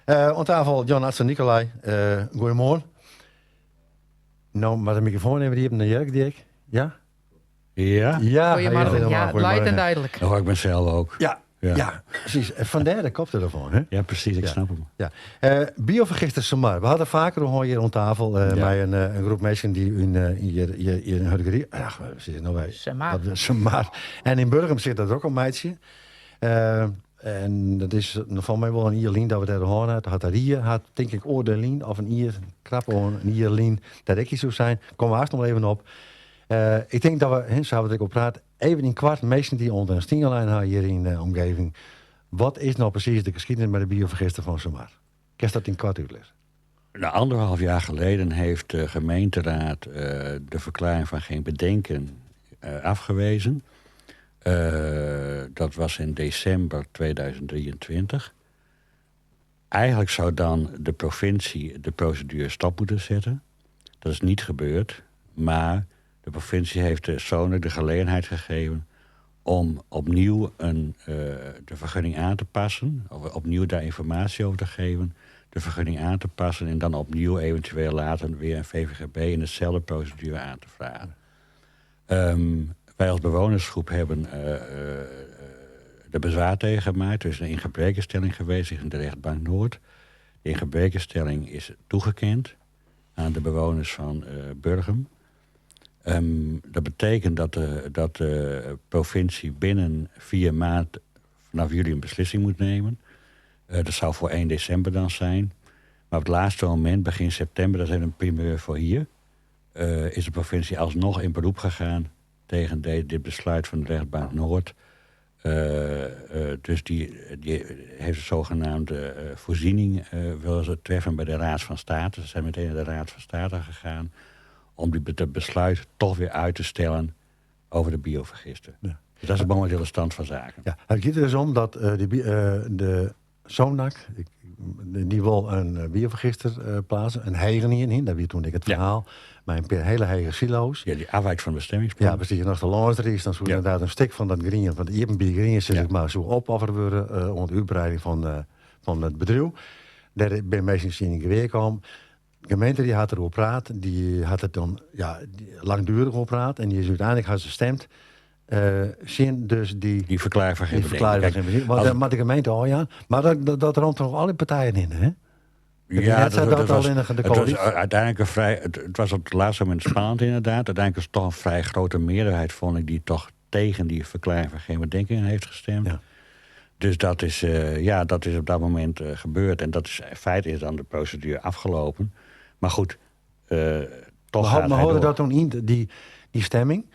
Oan tafel Jan Atze Nicolai. Goeiemoarn. No, moat de mikrofoan even iepen, dan hear ik dy ek. Ja? Ja. Ja, Goedemorgen. Ja, luid en duidelijk. Dat hoor ik mezelf ook. Ja, ja. Precies. Vandaar de koptelefoon, hè? Ja, precies. Ik snap hem. Ja. Biofergister Sumar. We hadden faker al hjir oan tafel mei in groep minsken dy't yn hjir yn Hurdegaryp. Ach, we sitte no by Sumar. Sumar. En yn Burgum sit dat ek al meitsje. En dat is fan my wol in jier lyn dat we dêr hân ha. Hat de rie hat tink ik oardel lyn of in jier, krap oan in jier lyn, dat ek soe sein. Komme we hast noch even op. Ik tink dat we, sa hawwe we it ek al praat, even yn koart minsken dy't ûnder in stien lein ha hjir yn de omgeving. Wat is no presys de geschiedenis mei de biofergister fan Sumar? Kinst dat yn koart útlizze? Nou, anderhalf jaar geleden heeft de gemeenteraad de verklaring van geen bedenken afgewezen. Dat was in december 2023. Eigenlijk zou dan de provincie de procedure stop moeten zetten. Dat is niet gebeurd, maar de provincie heeft de Sonac de gelegenheid gegeven om opnieuw de vergunning aan te passen, of opnieuw daar informatie over te geven, de vergunning aan te passen en dan opnieuw eventueel later weer een VVGB in dezelfde procedure aan te vragen. Wij als bewonersgroep hebben er bezwaar tegen gemaakt. Er is een ingebrekenstelling geweest in de rechtbank Noord. De ingebrekenstelling is toegekend aan de bewoners van Burgum. Dat betekent dat de provincie binnen 4 maanden vanaf juli een beslissing moet nemen. Dat zou voor 1 december dan zijn. Maar op het laatste moment, begin september, dat is even een primeur voor hier, is de provincie alsnog in beroep gegaan tegen dit besluit van de rechtbank Noord. Dus die heeft de zogenaamde voorziening willen ze treffen bij de Raad van State. Ze zijn meteen naar de Raad van State gegaan om het besluit toch weer uit te stellen over de biovergister. Dus dat is momenteel de stand van zaken. Ja, het gaat er dus om dat de Sonac, die wil een biovergister plaatsen, een hegen hierin, daar wie toen ik het verhaal, maar een paar hele hege silo's. Ja, die afwijkt van het bestemmingsplan. Ja, precies. En als de laatste is, dan zou inderdaad een stuk van dat grien, van het iepenbier grien, zeg ik maar, zo opofferd worden onder de uitbreiding van het bedrijf. Daar ben meestal in geweer komen. De gemeente die had erover praat, die had het dan, ja, die langdurig over praat en die is uiteindelijk had ze gestemd. Zien dus die Die verklaring van geen die verklaring van bedenking. geen bedenking. Maar maar de gemeente al, ja. Maar dat rond toch alle partijen in, hè? Ja, Net zei dat al in de het was coalitie. uiteindelijk een vrij, het, het was op het laatste moment spannend inderdaad. Uiteindelijk was het toch een vrij grote meerderheid, vond ik, die toch tegen die verklaring van geen bedenking heeft gestemd. Dus dat is op dat moment gebeurd. En dat is, in feite is dan de procedure afgelopen. Maar goed, toch Maar gaat hij hoorde door. dat toen in, die stemming?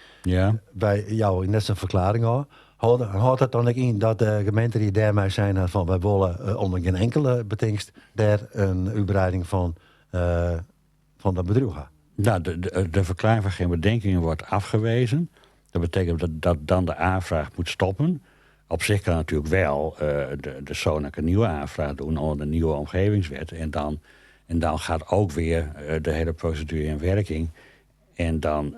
Bij jou net zijn verklaring al. Houdt dat dan ook in dat de gemeente die daarmee zijn had van wij willen onder geen enkele betingst daar een uitbreiding van dat bedrijf gaan? Nou, de verklaring van geen bedenkingen wordt afgewezen. Dat betekent dat dan de aanvraag moet stoppen. Op zich kan natuurlijk wel de Sonac een nieuwe aanvraag doen onder de nieuwe omgevingswet. En dan gaat ook weer de hele procedure in werking. En dan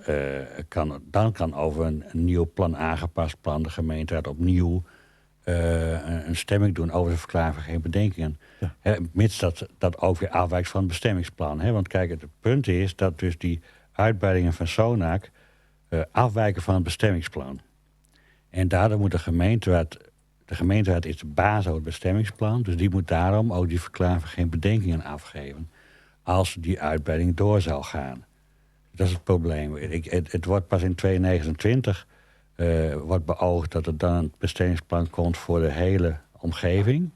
kan over een nieuw plan, aangepast plan, de gemeenteraad opnieuw een stemming doen over de verklaring van geen bedenkingen. Hè, mits dat ook weer afwijkt van het bestemmingsplan. Hè? Want het punt is dat dus die uitbreidingen van Sonac afwijken van het bestemmingsplan. En daardoor moet de gemeenteraad... De gemeenteraad is de baas over het bestemmingsplan, dus die moet daarom ook die verklaring van geen bedenkingen afgeven als die uitbreiding door zou gaan. Dat is het probleem. Het wordt pas in 2029 wordt beoogd dat er dan een bestemmingsplan komt voor de hele omgeving.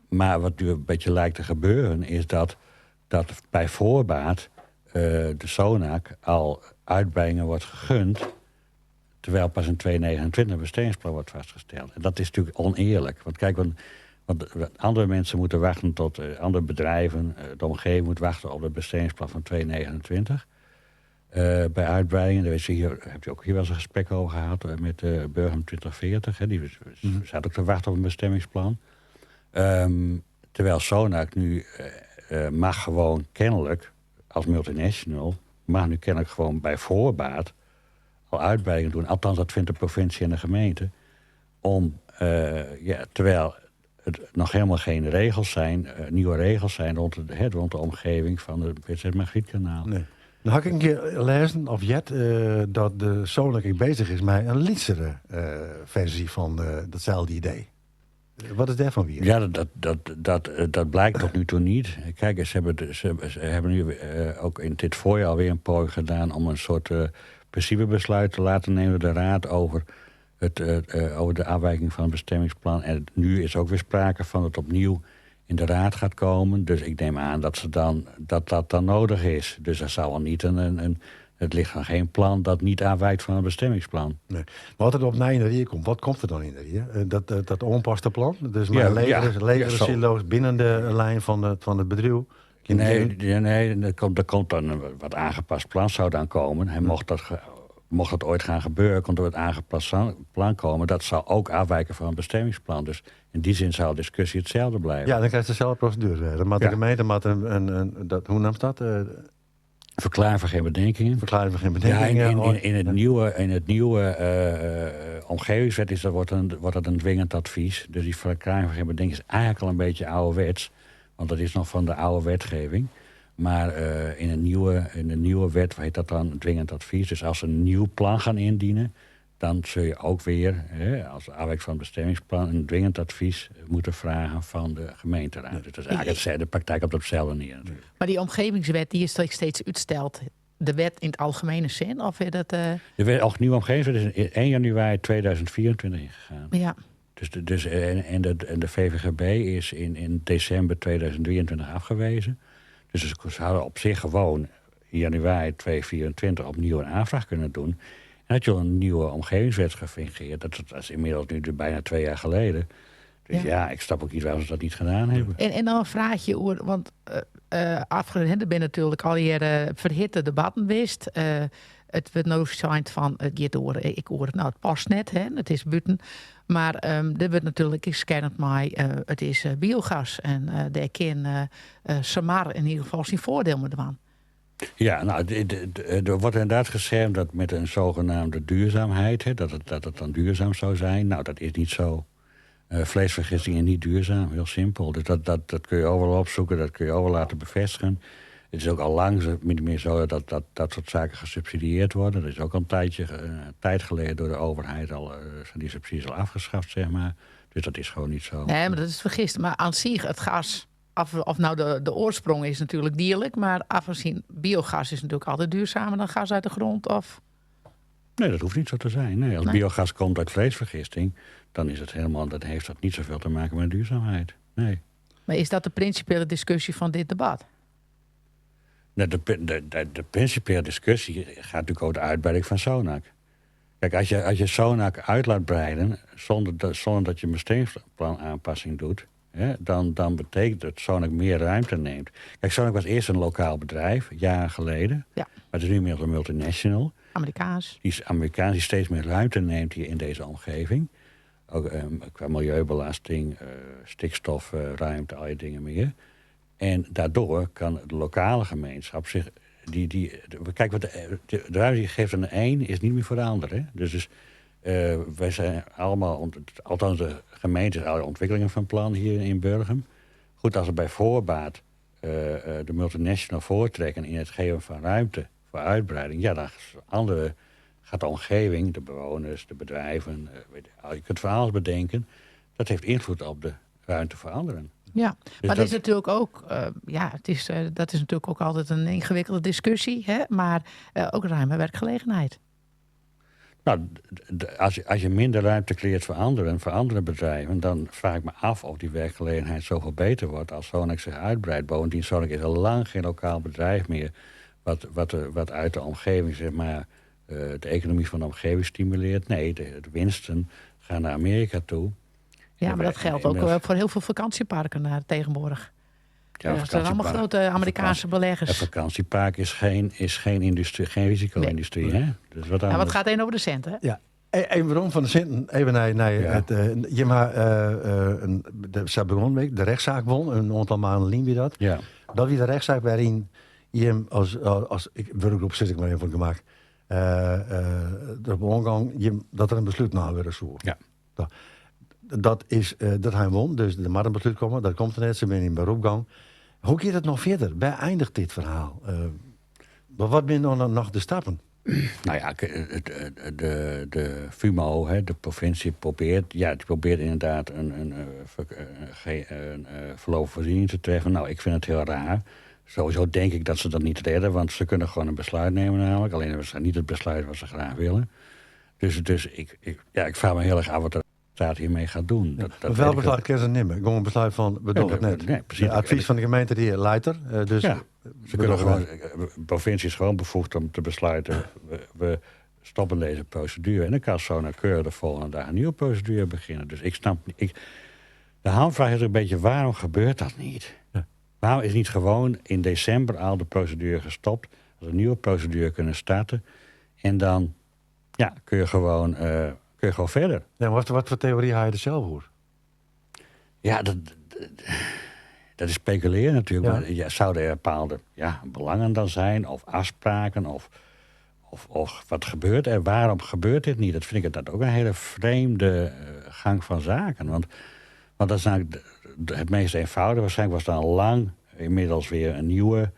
Maar wat nu een beetje lijkt te gebeuren is dat bij voorbaat de Sonac al uitbreidingen wordt gegund, terwijl pas in 2029 een bestemmingsplan wordt vastgesteld. En dat is natuurlijk oneerlijk. Want andere mensen moeten wachten tot andere bedrijven, de omgeving moet wachten op het bestemmingsplan van 2029. Bij uitbreidingen, daar weet je, hier, heb je ook hier wel eens een gesprek over gehad met Burgum 2040. Hè, die zat ook te wachten op een bestemmingsplan. Terwijl Sonac nu mag gewoon kennelijk, als multinational, mag nu kennelijk gewoon bij voorbaat al uitbreidingen doen. Althans, dat vindt de provincie en de gemeente. Terwijl het nog helemaal geen regels zijn, nieuwe regels zijn rond, het, hè, rond de omgeving van het Prinses Margrietkanaal. Nee. No ha ik in kear lêzen of heard dat de Sonac ek bezich is mei in lytsere ferzy fan datselde idee. Wat is dêrfan wier? Ja, dat blijkt tot nu toe niet. Kijk, ze hebben nu ook in dit voorjaar alweer een poging gedaan om een soort principebesluit te laten nemen door de raad over de afwijking van het bestemmingsplan. En nu is ook weer sprake van dat het opnieuw in de raad gaat komen. Dus ik neem aan dat dat dan nodig is. Dus er zal al niet een, het ligt dan geen plan dat niet afwijkt van het bestemmingsplan. Nee. Maar wat er opnij yn de rie komt, wat komt der dan yn de rie? Dat oanpaste plan? Dus mar legere silo's binnen de lijn fan it bedriuw? Nee, nee, er komt dan een wat aangepast plan zou dan komen. En mocht dat ooit gaan gebeuren, komt er wat aangepast plan komen. Dat zal ook afwijken van het bestemmingsplan. Dus in die zin zou de discussie hetzelfde blijven. Ja, dan krijg je dezelfde procedure. Dan moet de gemeente moet een, dat, hoe noemt dat? Verklaar van geen bedenkingen. Verklaring van geen bedenkingen. Ja, in het nieuwe omgevingswet wordt dat een dwingend advies. Dus die verklaring van geen bedenking is eigenlijk al een beetje ouderwets. Want dat is nog van de oude wetgeving. Maar in de nieuwe wet heet dat dan dwingend advies. Dus als ze een nieuw plan gaan indienen, dan zul je ook weer, hè, als afwijking van het bestemmingsplan, een dwingend advies moeten vragen van de gemeenteraad. Dus dat is eigenlijk hetzelfde, de praktijk op hetzelfde neer natuurlijk. Maar die omgevingswet die is steeds uitsteld. De wet in het algemene zin? Of is dat, De wet, ook nieuwe omgevingswet is in 1 januari 2024 ingegaan. Dus de, dus, en de VVGB is in december 2023 afgewezen. Dus ze hadden op zich gewoon in januari 2024 opnieuw een aanvraag kunnen doen. En had je al een nieuwe omgevingswet gefingeerd. Dat is inmiddels nu bijna 2 jaar geleden. Dus ja, ik snap ook niet waarom ze dat niet gedaan hebben. En dan een vraagje oer, want afgelopen ben natuurlijk al jaren verhitte debatten wist. It wurdt no sein fan it giet oer, ik hoor het, nou, it past net, hè, it is bûten. Mar der wurdt natuerlik skermd mei, it is biogas. En dêr kin Samar yn ieder gefal syn foardiel mei dwaan. Ja, nou, er wordt inderdaad geschermd dat met een zogenaamde duurzaamheid, hè, dat het dan duurzaam zou zijn. Nou, dat is niet zo. Vleesvergisting is niet duurzaam, heel simpel. Dus dat kun je overal opzoeken, dat kun je overal laten bevestigen. Het is ook al lang niet meer zo dat dat soort zaken gesubsidieerd worden. Dat is ook al een tijd geleden door de overheid al, zijn die subsidies al afgeschaft, zeg maar. Dus dat is gewoon niet zo. Nee, maar dat is vergist. Maar aan zich, het gas, of nou de oorsprong is natuurlijk dierlijk, maar afgezien biogas is natuurlijk altijd duurzamer dan gas uit de grond, of? Nee, dat hoeft niet zo te zijn. Nee, als Nee. biogas komt uit vleesvergisting, dan is het helemaal, dat heeft dat niet zoveel te maken met duurzaamheid. Nee. Maar is dat de principiële discussie van dit debat? Nou, de principiële discussie gaat natuurlijk over de uitbreiding van Sonac. Kijk, als je Sonac uit laat breiden zonder dat je een bestemmingsplanaanpassing doet, hè, dan betekent dat Sonac meer ruimte neemt. Kijk, Sonac was eerst een lokaal bedrijf, jaren geleden. Maar het is nu inmiddels een multinational. Amerikaans. Die is Amerikaans, die steeds meer ruimte neemt hier in deze omgeving. Ook qua milieubelasting, stikstofruimte, al die dingen meer. En daardoor kan de lokale gemeenschap zich... Kijk, wat de ruimte die je geeft aan de een is niet meer voor de ander. Hè? Dus wij zijn allemaal, althans de gemeente is alle ontwikkelingen van plan hier in Burgum. Goed, als er bij voorbaat de multinational voortrekken in het geven van ruimte voor uitbreiding, ja, dan andere gaat de omgeving, de bewoners, de bedrijven, weet je, je kunt van alles bedenken. Dat heeft invloed op de ruimte voor anderen. Ja, Dus maar het dat is natuurlijk ook, ja, dat is natuurlijk ook altijd een ingewikkelde discussie, hè? Maar ook ruime werkgelegenheid. Nou, als je minder ruimte creëert voor anderen, voor andere bedrijven, dan vraag ik me af of die werkgelegenheid zoveel beter wordt als Sonac zich uitbreidt. Bovendien, Sonac is al lang geen lokaal bedrijf meer wat uit de omgeving, zeg maar, de economie van de omgeving stimuleert. Nee, de winsten gaan naar Amerika toe. Ja, En maar dat geldt ook voor heel veel vakantieparken tegenwoordig. Ja, Dat zijn allemaal grote Amerikaanse beleggers. Een vakantiepark is geen industrie, geen risico-industrie, hè? Dus wat Ja, wat anders. gaat één over de cent, hè? Ja. Even waarom van de centen, even naar Ja. het, je maar, de Sabronweek, de rechtszaak won, een aantal maanden lien wie dat. Ja. Dat wie de rechtszaak waarin je hem als ik, werkgroep zit ik maar even voor het gemak, erop omgang, je, dat er een besluit naar werd gezocht. Ja. Dat, Dat is, dat ha jim wûn, dus der moat in beslút komme. Dat komt der net, se binne yn berop gong. Hoe giet it noch fierder? Wêr eindiget dit ferhaal? Wat binne dan noch de stappen? Nou ja, de FUMO, hè, de provincie probeert, ja, die probeert inderdaad een voorlopige voorziening te treffen. Nou, ik vind het heel raar. Sowieso denk ik dat ze dat niet redden, want ze kunnen gewoon een besluit nemen namelijk. Alleen hebben ze niet het besluit wat ze graag willen. Dus ja, ik vraag me heel erg af wat de staat hiermee gaat doen. Dat Welk besluit kunnen ze nemen? Gewoon een besluit van, we doen het net. Nee, precies. Het advies van de gemeente die leidt er. Dus ja, ze kunnen gewoon, de provincie is gewoon bevoegd om te besluiten, we stoppen deze procedure. En dan kan Sonac de volgende dag een nieuwe procedure beginnen. Dus ik snap niet, de hamvraag is een beetje, waarom gebeurt dat niet? Ja. Waarom is niet gewoon in december al de procedure gestopt? Als we een nieuwe procedure kunnen starten. En dan, ja, kun je gewoon verder. Ja, maar wat voor theorie haal je er zelf voor? Ja, dat is speculeren natuurlijk. Ja. Maar ja, zouden er bepaalde, ja, belangen dan zijn? Of afspraken? Of wat gebeurt er? Waarom gebeurt dit niet? Dat vind ik dat ook een hele vreemde gang van zaken. Want dat is eigenlijk het meest eenvoudige. Waarschijnlijk was dan lang inmiddels weer een nieuwe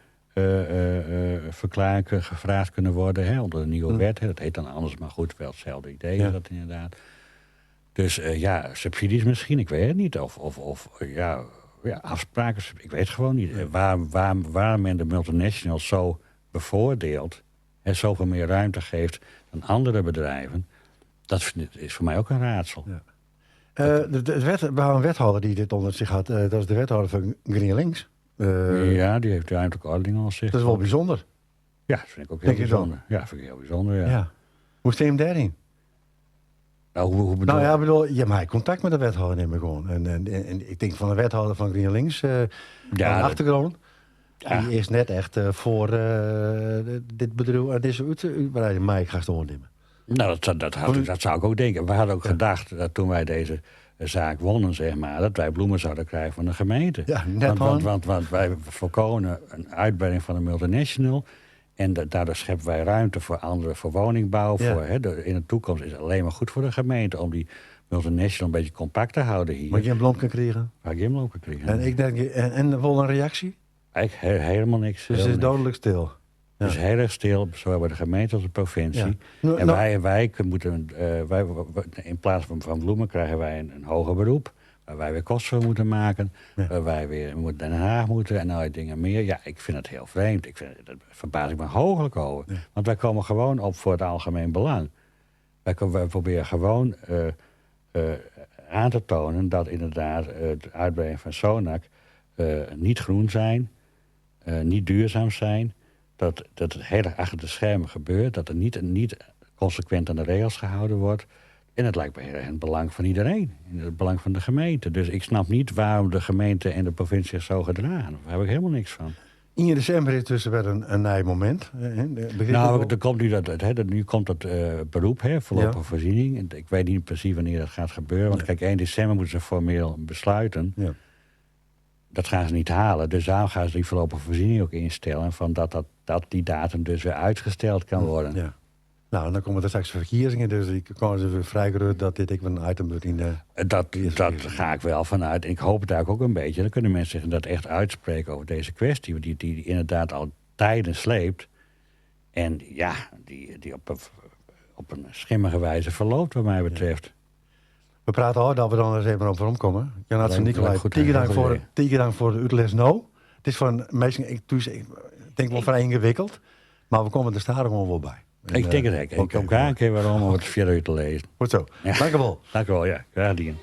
verklaring gevraagd kunnen worden. Hè, onder de nieuwe wet. Hè. Dat heet dan anders, maar goed, wel hetzelfde idee is dat inderdaad. Dus ja, subsidies misschien, ik weet het niet. Of afspraken, ik weet het gewoon niet. Waar men de multinationals zo bevoordeelt en zoveel meer ruimte geeft dan andere bedrijven, dat is voor mij ook een raadsel. Ja. We hebben een wethouder die dit onder zich had. Dat is de wethouder van GroenLinks. Ja, die heeft de ruimtelijke ordening al zich. Dat is wel bijzonder. Ja, dat vind ik ook heel Denk je dan? bijzonder. Ja, vind ik heel bijzonder, ja. Ja. Hoe steen je hem daarin? Nou, hoe bedoel je? Ja, maar hij contact met de wethouder neem ik gewoon. En ik denk van de wethouder van GroenLinks, Ja, aan de dat achtergrond. Ja. Die is net echt voor dit bedrijf en deze uitbreiding mij gaat ondernemen. Nou, Voor u- dat zou ik ook denken. We hadden ook Ja. gedacht dat toen wij deze zaak wonnen, dat wij bloemen zouden krijgen van de gemeente. Ja, net Want gewoon. wij voorkomen een uitbreiding van de multinational. En daardoor scheppen wij ruimte voor anderen, voor woningbouw. Ja. In de toekomst is het alleen maar goed voor de gemeente om die multinational een beetje compact te houden hier. Maar je een blom kan krijgen. Waar ik geen blom kan krijgen. En ik denk, en wel een reactie? Eigenlijk helemaal niks. Dus het is helemaal niks. dodelijk stil. Ja. Het is heel erg stil, zowel bij de gemeente als de provincie. Ja. Nou, En nou wij moeten wij, wij, in plaats van bloemen krijgen wij een hoger beroep. Waar wij weer kosten voor moeten maken. Ja. Waar wij weer moeten naar Den Haag moeten en allerlei dingen meer. Ja, ik vind het heel vreemd. Dat verbaas ik me hooglijk over. Ja. Want wij komen gewoon op voor het algemeen belang. Wij proberen gewoon aan te tonen dat inderdaad de uitbreiding van Sonac niet groen zijn, niet duurzaam zijn. Dat het heel erg achter de schermen gebeurt. Dat er niet consequent aan de regels gehouden wordt. En dat lijkt me heel erg in het belang van iedereen. In het belang van de gemeente. Dus ik snap niet waarom de gemeente en de provincie zich zo gedragen. Daar heb ik helemaal niks van. In december is dus weer een nieuw moment. Hè, de begin ook al. Er komt nu dat, het, hè, dat, nu komt dat beroep, hè, voorlopige Ja. voorziening. En ik weet niet precies wanneer dat gaat gebeuren. Want 1 december moeten ze formeel besluiten. Ja. Dat gaan ze niet halen. Dus daarom gaan ze die voorlopige voorziening ook instellen. Van dat die datum dus weer uitgesteld kan worden. Ja. En dan komen er straks verkiezingen. Dus ik kan ze weer vrij groot dat dit ik een item wordt in de eerste Dat verkiezingen. ga ik wel vanuit. En ik hoop het eigenlijk ook een beetje. Dan kunnen mensen zich dat echt uitspreken over deze kwestie. Want die inderdaad al tijden sleept. En ja, die op een schimmige wijze verloopt wat mij betreft. We praten al dat we dan eens even op omkomen. Jan Aertsen, Nicolai, Lijkt goed, tien keer hè? dank Goed voor idee. tien keer dank voor de uitleg nou. Het is voor een meisje, ik, dus, ik denk wel vrij ingewikkeld. Maar we komen er stadig gewoon wel bij. En, Ik denk het ook. Ik oké. kom graag een keer waarom om het verder uit te lezen. Goed zo. Ja. Dank u wel. Dank u wel, ja. Graag gedaan.